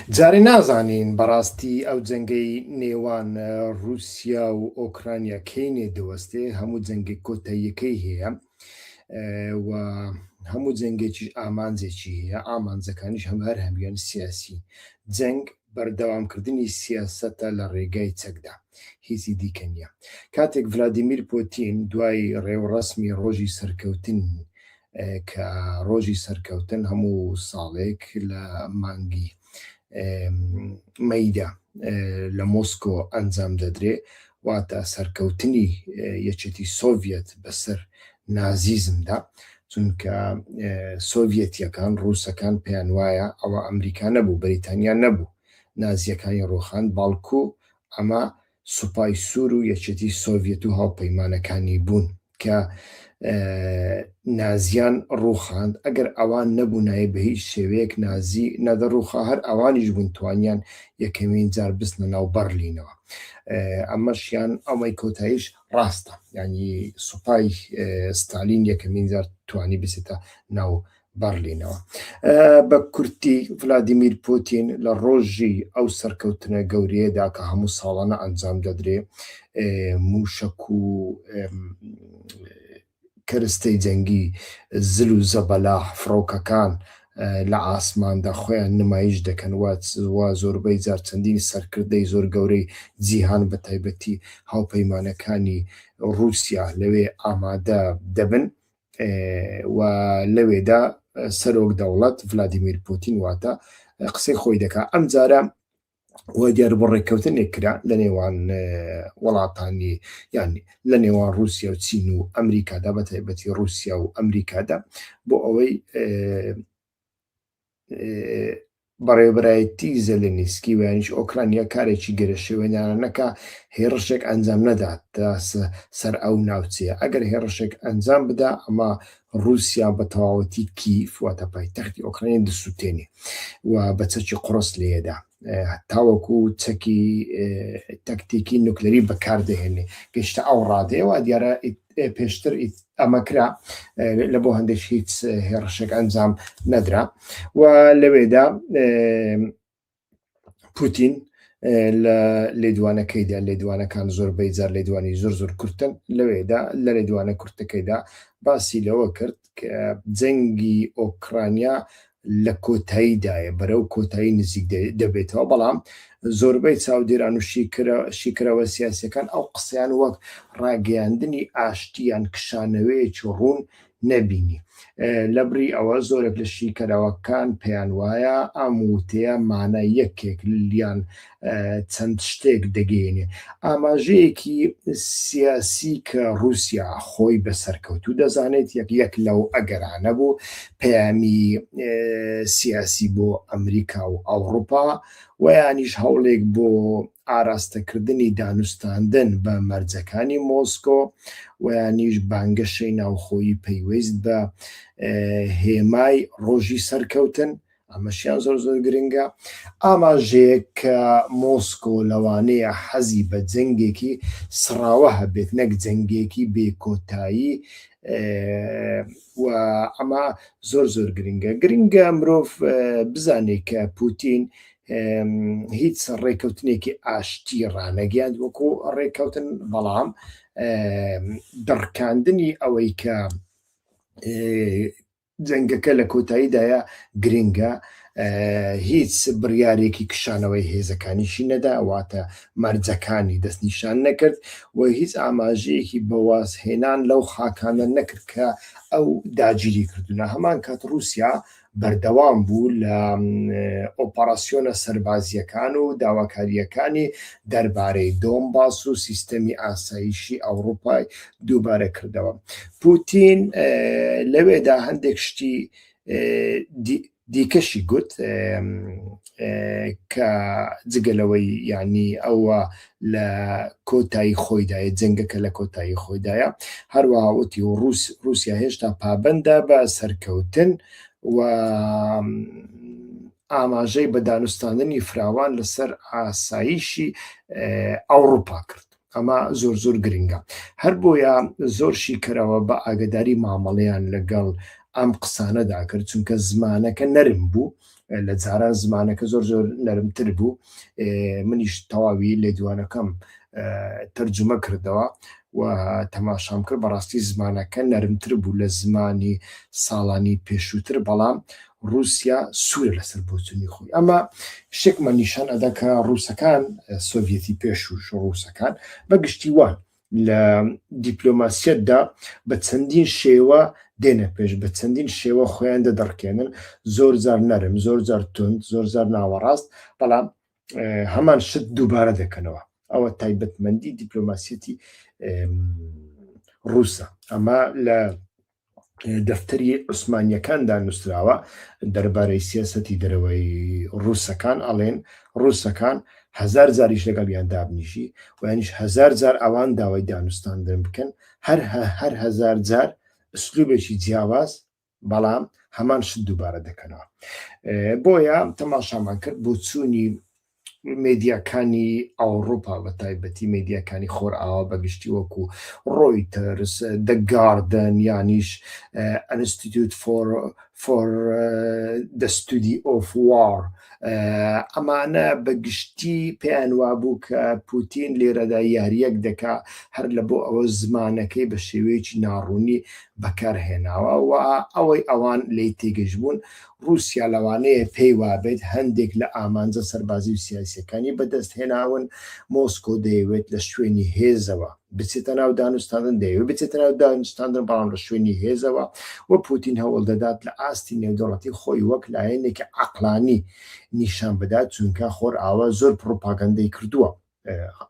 جارێ نازانین بەڕاستی ئەو جەنگەی نێوان ڕووسیا و ئۆکرانیا کەینێ دەوەستێ، هەموو جەنگێک کۆتاییەکەی هەیە و هەموو جەنگێکیش ئامانجێکی هەیە، ئامانجەکانیش هەم هەر هەموویان سیاسین. جەنگ بەردەوامکردنی سیاسەتە لە ڕێگای چەکدا، هیچی دیکە نییە. کاتێک ڤلادیمیر پۆتین دوای ڕێوڕەسمی ڕۆژی سەرکەوتن کە ڕۆژی سەرکەوتن هەموو ساڵێک لە مانگی مەیدا لە مۆسکۆ ئەنجام دەدرێ، واتە سەرکەوتنی یەکێتی سۆڤیەت بەسەر نازیزمدا، چونکە سۆڤیەتیەکان، ڕووسەکان پێیان وایە ئەوە ئەمریکا نەبوو، بەریتانیا نەبوو نازیەکانی ڕووخاند، بەڵکو ئەمە سوپای سوور و یەکێتی سۆڤیەت و هاوپەیمانەکانی بوون کە نازیان ڕووخاند، ئەگەر ئەوان نەبوونایە بە هیچ شێوەیەک نازی نەدەڕووخا، هەر ئەوانیش بوون توانیان یەکەمین جار بچنە ناو بەڕلینەوە. ئەمەشیان ئەوەی کۆتاییش ڕاستە، یانی سوپای ستالین یەکەمین جار توانی بچێتە ناو بەڕلینەوە. بە کورتی ڤلادیمیر پوتین لە ڕۆژی ئەو سەرکەوتنە گەورەیەدا کە هەموو ساڵانە ئەنجام دەدرێ، مووشەک و کەرستەی جەنگی زل و زەبەلاح، فڕۆکەکان لە ئاسماندا خۆیان نمایش دەکەن و زۆربەی جار چەندین سەرکردەی زۆر گەورەی جیهان بە تایبەتی هاوپەیمانەکانی ڕووسیا لەوێ ئامادە دەبن. و لەوێدا سەرۆک دەوڵەت ڤلادیمیر پوتین واتە قسەی خۆی دەکا. ئەمجارە و دیار بۆ ڕێککەوتنێک کرا لە نێوان وڵاتانی یان لە نێوان رووسیا و چین و ئەمریکادا بە تایبەتی رووسیا و ئەمریکادا بۆ ئەوەی بەڕێوەبەرایەتی زێلێنسکی و یانیش ئۆکرانیا کارێکی گەرەشێوێنانە نەکا، هێڕشێک ئەنجام نەدات سەر ئەو ناوچەیە. ئەگەر هێڕشێک ئەنجام بدا ئەمە ڕووسیا بە تەواوەتی کیف واتە پایتەختی ئۆکرانیا دەسووتێنێ و بە چەکی قوڕس لێدا تاوەکو چەکی تەکتیکی نوکلەری بەکاردەهێنێ گەشتە ئەو ڕادەیە وا دیارە پێشتر ئەمە کرا لە بۆ هەندێک هیچ هێڕشێک ئەنجام نەدرا و لەوێدا پوتین لە لێدوانەکەیدا لێدوانەکان زۆربەی جار لێدوانی زۆر زۆر کورتن لەوێدا لە لێدوانە کورتەکەیدا باسی لەوە کرد کە جەنگی ئۆکرانیا لە کۆتاییدایە بەرەو کۆتایی نزیک دەبێتەوە بەڵام زۆربەی چاودێران و شیکرەوە سیاسەکان ئەو قسەیان وەک ڕاگەیاندنی ئاشتیان کشانەوەیەکی ڕوون نەبینی. لەبری ئەوە زۆرێک لە شیکەرەوەکان پێیان وایە ئەم وتەیە مانای یەکێک یان چەند شتێک دەگەیەنێ. ئاماژەیەکی سیاسی کە ڕووسیا خۆی بە سەرکەوتوو دەزانێت، یەک یەک لەو ئەگەرانە بوو پەیامی سیاسی بۆ ئەمریکا و ئەوڕوپا و یانیش هەوڵێک بۆ ئاراستەکردنی دانوستاندن بە مەرجەکانی مۆسکۆ و یانیش بانگەشەی ناوخۆیی پەیوەست بە هێمای ڕۆژی سەرکەوتن، ئەمەشیان زۆر زۆر گرنگە. ئاماژەیەک کە مۆسکۆ لەوانەیە حەزی بە جەنگێکی سڕاوە هەبێت نەک جەنگێکی بێ کۆتایی و ئەمە زۆر زۆر گرنگە. گرنگە مرۆڤ بزانێت کە پوتین هیچ ڕێکەوتنێکی ئاشتی ڕانەگەیاند وەکو ڕێکەوتن بەڵام دڕکاندنی ئەوەی کە جەنگەکە لە کۆتاییدایە گرنگە هیچ بڕیارێکی کشانەوەی هێزەکانیشی نەدا واتە مەرجەکانی دەستنیشان نەکرد و هیچ ئاماژەیەکی بە وازهێنان لەو خاکانە نەکرد کە ئەو داگیری کردوونە هەمان کات رووسیا بەردەوام بوو لە ئۆپەراسیۆنە سەربازییەکان و داواکارییەکانی دەربارەی دۆنباس و سیستەمی ئاسایشی ئەوروپای دووبارە کردەوە. پوتین لەوێدا هەندێک شتی دیکەشی گوت کە جگە لەوەی یعنی ئەوە لە کۆتایی خۆیدایە جەنگەکە لە کۆتایی خۆیدایە هەروەها وتی و ڕوس رووسیا هێشتا پابەندە بە سەرکەوتن و ئاماژەی بە دانوستاندنی فراوان لەسەر ئاسایشی ئەوروپا کرد ئەمە زۆر زۆر گرنگە هەر بۆیە زۆر شیکەرەوە بە ئاگداری مامەڵەیان لەگەڵ. ئەم قسانەدا کرد چونکە زمانەکە نەرم بوو لە جاران زمانەکە زۆر زۆر نەرمتر بوو منیش تەواوی لێدوانەکەم تەرجمە کردەوە و تەماشام کرد بەڕاستی زمانەکە نەرمتر بوو لە زمانی ساڵانی پێشووتر بەڵام ڕووسیا سوورە لەسەر بۆچوونی خۆی ئەمە شتێکمان نیشان ئەدا کە ڕووسەکان سۆڤەتی پێشوش ڕووسەکان بە گشتی وان لە دیپلۆماسیەتدا بە چەندین شێوە دێنە پێش بە چەندین شێوە خۆیان دەدڕکێنن زۆر جار نەرم زۆر جار توند زۆر جار ناوەڕاست بەڵام هەمان شت دووبارە دەکەنەوە ئەوە تایبەتمەندی دیپلۆماسیەتی ڕووسە ئەمە لە دەفتەری عوسمانیەکاندا نووسراوە دەربارەی سیاسەتی دەرەوەی ڕووسەکان ئەڵێن ڕووسەکان هەزار جاریش لەگەڵیان دابنیشی و یانیش هەزار جار ئەوان داوای دانوستاندن بکەن هەر هەر هەزار جار ئسلوبێکی جیاواز بەڵام هەمان شت دووبارە دەکەنەوە بۆیە تەماشامان کرد بۆچوونی مێدیاکانی ئەوڕوپا بە تایبەتی مێدیاکانی خۆرئاوا بە گشتی وەکو ڕۆیتەرز، The Guardian یانیش Institute for for the Study of War ئەمانە بە گشتی پێیان وابوو کە پوتین لێرەدا یاریەک دەکا هەر لە بۆ ئەوە زمانەکەی بە شێوەیەکی ناڕوونی بەکارهێناوە و ئەوەی ئەوان لێی تێگەشتبوون ڕووسیا لەوانەیە پێی وابێت هەندێک لە ئامانجە سەربازی و سیاسییەکانی بەدەست هێناون، مۆسکۆ دەیەوێت لە شوێنی هێزەوە بچێتە ناو دانوستاندن، دەیەوێت بچێتە ناو دانوستاندن بەڵام لە شوێنی هێزەوە و پوتین هەوڵ دەدات لە ئاستی نێودەوڵەتی خۆی وەک لایەنێکی عەقڵانی نیشان بدات، چونکە خۆرئاوا زۆر پڕوپاگەندەی کردووە.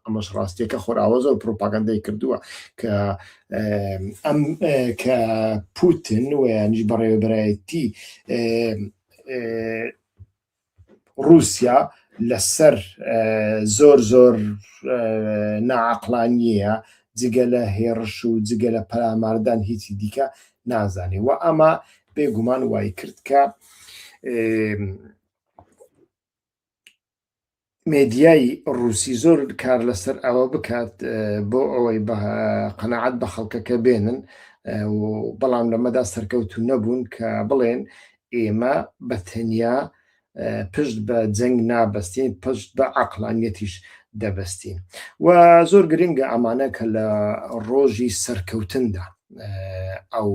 ئەمەش ڕاستیەکە خۆراوە زۆر پروپاگەندەی کردووە کە ئەم کە پوتن و یانیش بەڕێوەبەرایەتی رووسیا لەسەر زۆر زۆر ناعقلانیە جگە لە هێڕش و جگە لە پەلاماردان هیچی دیکە نازانێ و ئەمە بێگومان وای کرد کە مێدیای ڕووسی زۆر کار لەسەر ئەوە بکات بۆ ئەوەی بە قەناعەت بە خەڵکەکە بێنن و بەڵام لەمەدا سەرکەوتو نەبوون کە بڵێن ئێمە بە تەنیا پشت بە جەنگ نابەستین پشت بە عقلانیەتیش دەبەستین و زۆر گرنگە ئەمانە کە لە ڕۆژی سەرکەوتندا ئەو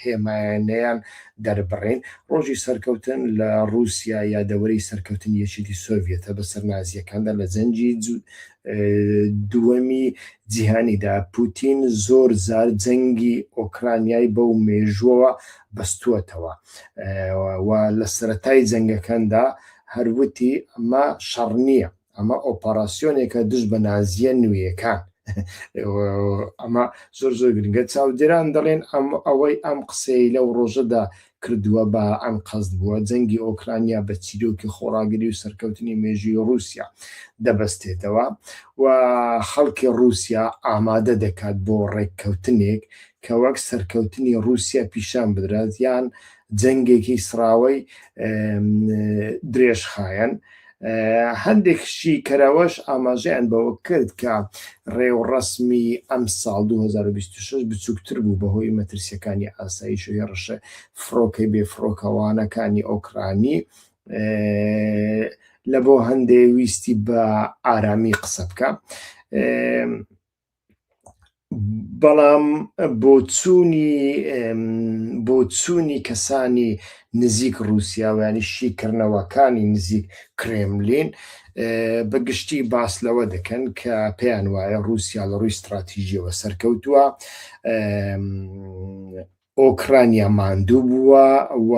هێمایانەیان دەربڕین. ڕۆژی سەرکەوتن لە ڕووسیا یادەوەری سەرکەوتنی یەکێتی سۆڤیەتە بەسەر نازییەکاندا لە جەنگی دووەمی جیهانیدا. پوتین زۆر جار جەنگی ئۆکرانیای بەو مێژووەوە بەستووەتەوە و لە سەرەتای جەنگەکاندا هەر وتی ئەمە شەڕ نییە، ئەمە ئۆپەراسیۆنێکە دژ بە نازییە نوێیەکان. ئەمە زۆر زۆر گرنگە. چاودێران دەڵێن ئەم ئەوەی ئەم قسەی لەو ڕۆژەدا کردووە بە ئەنقەست بووە، جەنگی ئۆکرانیا بە چیرۆکی خۆڕاگری و سەرکەوتنی مێژووی ڕووسیا دەبەستێتەوە و خەڵکی ڕووسیا ئامادە دەکات بۆ ڕێککەوتنێک کە وەک سەرکەوتنی ڕووسیا پیشان بدرێت یان جەنگێکی سڕاوەی درێژخایەن. هەندێک شیکەرەوەش ئاماژەیان بەوە کرد کە ڕێوڕەسمی ئەمساڵ 2026 بچووکتر بوو بەهۆی مەترسیەکانی ئاسایش و هێڕشە فڕۆکەی بێفڕۆکەوانەکانی ئۆکرانی لە بۆ هەندێ ویستی بە ئارامی قسە بکە. بەڵام بۆچوونی بۆچوونی کەسانی نزیک ڕووسیا و یانی شیکردنەوەکانی نزیک کرێملین بە گشتی باس لەوە دەکەن کە پێیان وایە ڕووسیا لە ڕووی ستراتیژیەوە سەرکەوتووە ئۆکرانیا ماندوو بووە و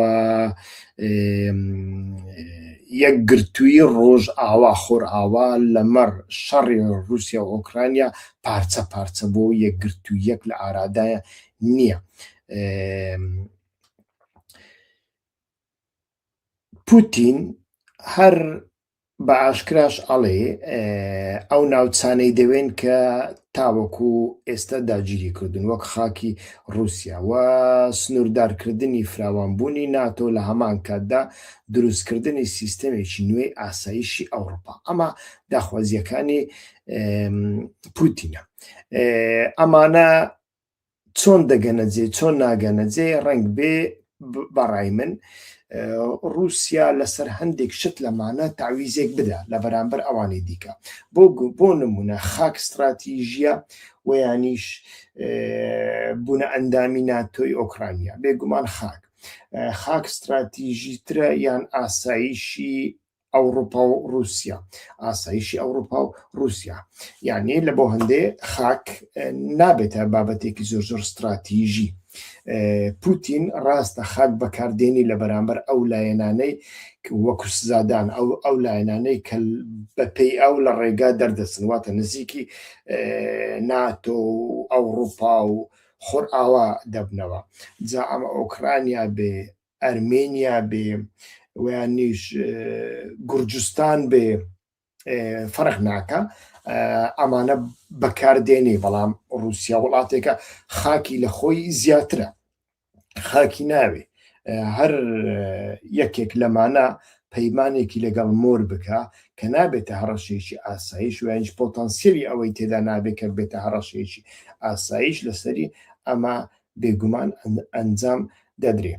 یەکگرتووی ڕۆژئاوا خۆرئاوا لەمەڕ شەڕی ڕووسیا و ئۆکرانیا پارچە پارچە بۆ یەکگرتوویەک لە ئارادایە نییە. پوتین هەر بە ئاشکراش ئەڵێ ئەو ناوچانەی دەوێن کە تاوەکو ئێستا داگیری کردوون وەک خاکی ڕووسیا و سنووردارکردنی فراوانبوونی ناتۆ لە هەمان کاتدا دروستکردنی سیستەمێکی نوێی ئاسایشی ئەوڕوپا ئەمە داخوازییەکانی پوتینە ئەمانە چۆن دەگەنە جێ چۆن ناگەنە جێ ڕەنگ بێ. بەڕای من ڕووسیا لەسەر هەندێک شت لەمانە تەعویزێک بدا لە بەرامبەر ئەوانی دیکە بۆ بۆ نمونە خاک ستراتیژیە و یانیش بوونە ئەندامی ناتۆی ئۆکرانیا بێگومان خاک خاک ستراتیژیترە یان ئاسایشی ئەوڕوپا و ڕووسیا ئاسایشی ئەوڕوپا و ڕووسیا یعنی لە بۆ هەندێ خاک نابێتە بابەتێکی زۆر زۆر ستراتیژی پوتین ڕاستە خاک بەکاردێنی لە بەرامبەر ئەو لایەنانەی وەکو سزادان ئەو ئەو لایەنانەی کە بەپێی ئەو لە ڕێگا دەردەچن واتە نزیکی ناتۆ و ئەوڕوپا و خۆرئاوا دەبنەوە جا ئەمە ئۆکرانیا بێ ئەرمێنیا بێ ویانیش گورجستان بێ فەرق ناکە ئەمانە بەکاردێنێ بەڵام رووسیا وڵاتێکە خاکی لە خۆی زیاترە خاکی ناوێ هەر یەکێک لەمانە پەیمانێکی لەگەڵ مۆر بکە کە نابێتە هەڕەشەیەکی ئاسایش ویانیش پۆتەنسیلی ئەوەی تێدا نابێت کە بێتە هەڕەشەیەکی ئاسایش لەسەری ئەمە بێگومان ئەنجام دەدرێ.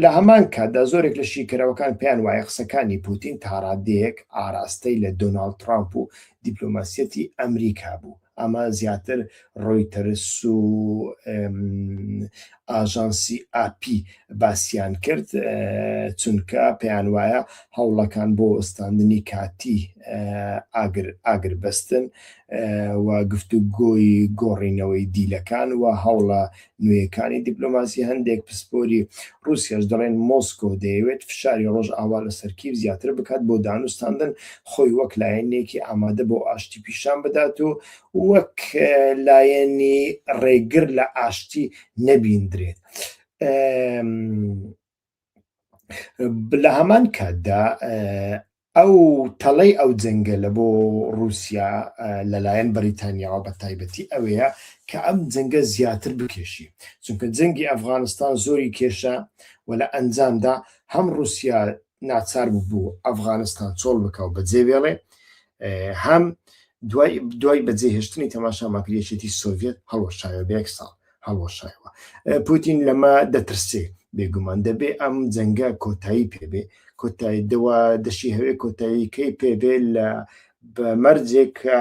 لە هەمان کاتدا زۆرێک لە شیکەرەوەکان پێیان وایە قسەکانی پوتین تاڕادەیەک ئاراستەی لە دۆناڵد ترامپ و دیپلۆماسیەتی ئەمریکا بوو. ئەمە زیاتر ڕۆیتەرس و ئاژانسی ئاپی باسیان کرد، چونکە پێیان وایە هەوڵەکان بۆ وەستاندنی کاتی ئاگربەستن و گفتوگۆی گۆڕینەوەی دیلەکان و هەوڵە نوێیەکانی دیپلۆماسی، هەندێک پسپۆری ڕووسیاش دەڵێن مۆسکۆ دەیەوێت فشاری ڕۆژئاوا لەسەر کیڤ زیاتر بکات بۆ دانوستاندن، خۆی وەک لایەنێکی ئامادە بۆ ئاشتی پیشان بدات و وەک لایەنی ڕێگر لە ئاشتی نەبیندرێت. لە هەمان کاتدا ئەو تەڵەی ئەو جەنگە لە بۆ ڕووسیا لەلایەن بەریتانیاوە بە تایبەتی ئەوەیە کە ئەم جەنگە زیاتر بکێشی چونکە جەنگی ئەفغانستان زۆری کێشا و لە ئەنجامدا هەم ڕووسیا ناچار بوو ئەفغانستان چۆڵ بکە و بەجێ بێڵێ هەم دوای دوای بەجێهێشتنی تەماشامان کرد یەکێتی سۆڤێت هەڵوەشایەوە بە یەک ساڵ هەڵوەشایەوە پوتین لەمە دەترسێ بێگومان دەبێ ئەم جەنگە کۆتایی پێبێ کۆتایی دەوە دەشی هەوێ کۆتاییکەی پێبێ لە بە مەرجێک کە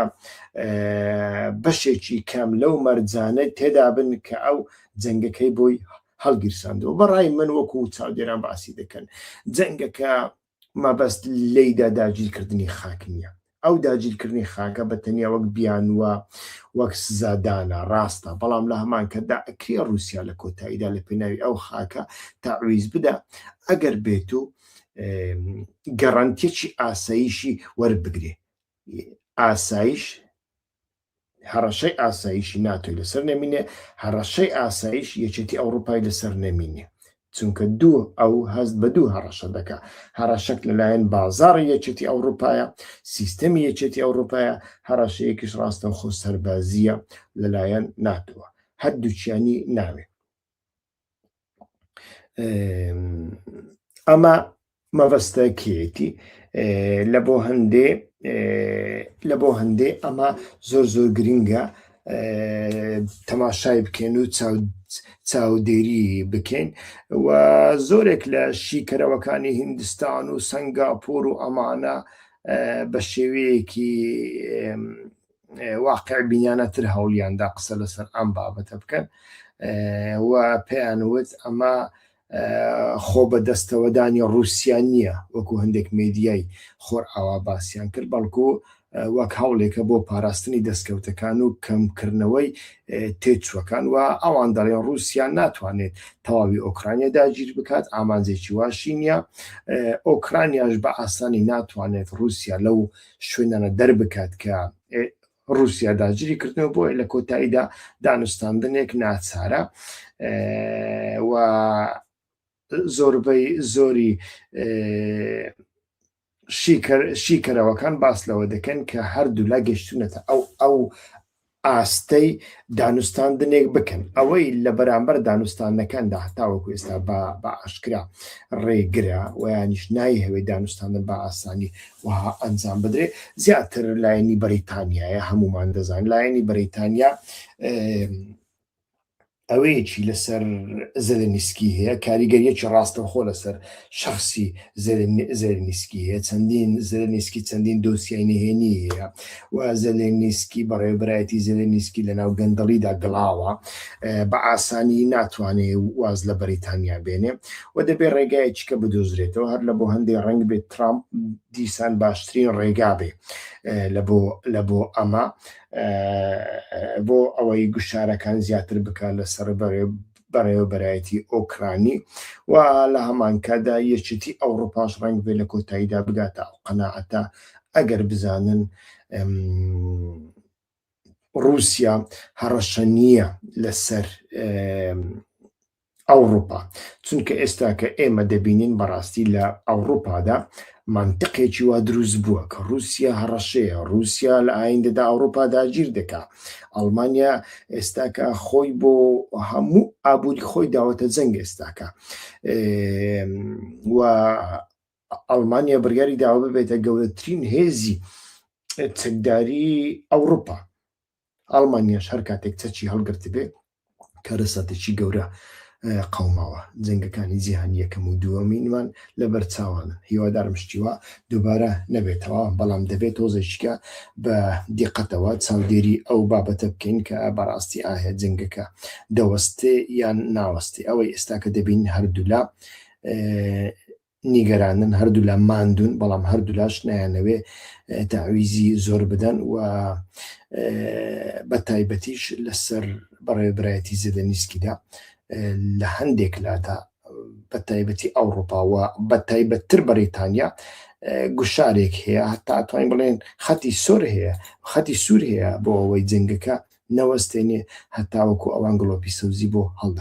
بەشێکی کەم لەو مەرجانە تێدا بن کە ئەو جەنگەکەی بۆی هەڵگیرساندەوە بەڕای من وەکو چاودێران باسی دەکەن جەنگەکە مەبەست لێیدا داگیرکردنی خاک نییە. ئەو داگیرکردنی خاکە بە تەنیا وەک بیانووە، وەک سزادانە، ڕاستە، بەڵام لە هەمان کاتدا ئەکرێ ڕووسیا لە کۆتاییدا لە پێناوی ئەو خاکە تەعویز بدا ئەگەر بێتو گەرەنتیەکی ئاسایشی وەربگرێ. ئاسایش هەڕەشەی ئاسایشی ناتۆی لەسەر نەمینێ، هەڕەشەی ئاسایش یەکێتی ئەوڕوپای لەسەر نەمینێ. چونکە دوو ئەو هەست بە دوو هەڕەشە دەکا. هەڕەشەک لەلایەن بازاڕی یەکێتی ئەوڕوپایە، سیستەمی یەکێتی ئەوڕوپایە، هەڕەشەیەکیش ڕاستەوخۆ سەربازییە لەلایەن ناتۆوە. هەردووکیانی ناوێ. ئەمە مەبەستە کێیەتی لە بۆ هەندێ لە بۆ هەندێ ئەمە زۆر زۆر گرنگە تەماشای بکەین و چاودێری بکەین و زۆرێک لە شیکەرەوەکانی هیندستان و سنگاپور و ئەمانە بە شێوەیەکی واقع بینانەتر هەوڵیاندا قسە لەسەر ئەم بابەتە بکەن و پێیان وت ئەمە خۆ بەدەستەوەدانی ڕووسیا نییە وەکو هەندێک مێدیای خۆرئاوا باسیان کرد بەڵکو وەک هەوڵێکە بۆ پاراستنی دەستکەوتەکان و کەمکردنەوەی تێچووەکان و ئەوان دەڵێن ڕووسیا ناتوانێت تەواوی ئۆکرانیا داگیر بکات ئامانجێکی واشی نییە ئۆکرانیاش بە ئاسانی ناتوانێت ڕووسیا لەو شوێنانە دەربکات کە ڕووسیا داگیری کردنەوە بۆیە لە کۆتاییدا دانوستاندنێک ناچارە و زۆربەی زۆری شیکەرەوەکان باس لەوە دەکەن کە هەردوولا گەشتونەتە ئەو ئەو ئاستەی دانوستاندنێک بکەن، ئەوەی لە بەرامبەر دانوستاندنەکاندا هەتاوەکو ئێستا بە ئاشکرا ڕێگرە و یانیش نایهەوێت دانوستاندن بە ئاسانی وەها ئەنجام بدرێ زیاتر لایەنی بەریتانیایە، هەموومان دەزانین لایەنی بەریتانیا. ئەوەیەکی لەسەر زێلێنسکی هەیە، کاریگەریەکی ڕاستەوخۆ لەسەر شەخسی زێلێنسکی هەیە، چەندین زێلێنسکی چەندین دۆسیای نهێنی هەیە و زێلێنسکی بەڕێوەبەرایەتی زێلێنسکی لەناو گەندەڵیدا گڵاوە، بە ئاسانی ناتوانێ واز لە بەریتانیا بێنێ و دەبێ ڕێگایەکی کە بدۆزرێتەوە. هەر لە بۆ هەندێ ڕەنگ بێت ترامپ دیسان باشترین ڕێگا بێ لە بۆ ئەمە، بۆ ئەوەی گوشارەکان زیاتر بکات لەسەر بەڕێوەبەرایەتی ئۆکرانی و لە هەمانکاتدا یەکێتی ئەوڕوپاش ڕەنگ بێ لە کۆتاییدا بگاتە ئەو قەناعەتە ئەگەر بزانن ڕووسیا هەڕەشە نییە لەسەر ئەوڕوپا، چونکە ئێستا کە ئێمە دەبینین بەڕاستی لە ئەوڕوپادا مەنتقێکی وا دروست بووە کە ڕووسیا هەڕەشەیە، ڕووسیا لە ئایندەدا ئەوڕوپا داگیر دەکا، ئەڵمانیا ئێستاکە خۆی بۆ هەموو ئابووری خۆی داوەتە جەنگ ئێستاکە و ئەڵمانیا بڕیاری داوە ببێتە گەورەترین هێزی چەکداری ئەوڕوپا. ئەڵمانیاش هەر کاتێک چەکی هەڵگرتبێ کارەساتێکی گەورە قەوماوە. جەنگەکانی جیهانی یەکەم و دووەمینمان لەبەر چاوانن. هیوادارم شتی وا دووبارە نەبێتەوە، بەڵام دەبێت تۆزێکیکە بە دیقەتەوە چاودێری ئەو بابەتە بکەین کە بەڕاستی ئایا جەنگەکە دەوەستێ یان ناوەستێ. ئەوەی ئێستا کە دەبینین هەردوولا نیگەرانن، هەردوولا ماندوون، بەڵام هەردوولاش نایانەوێ تەعویزی زۆر بدەن و بە تایبەتیش لەسەر بەڕێوەبەرایەتی زێلێنسکیدا لە هەندێک لادا بە تایبەتی ئەوروپا و بە تایبەتتر بەریتانیا گوشارێک هەیە، هەتا ئەتوانین بڵێن خەتی سۆر هەیە، خەتی سوور هەیە بۆ ئەوەی جەنگەکە نەوەستێنێ هەتاوەکو ئەوان گڵۆپی سەوزی بۆ هەڵدەکەن.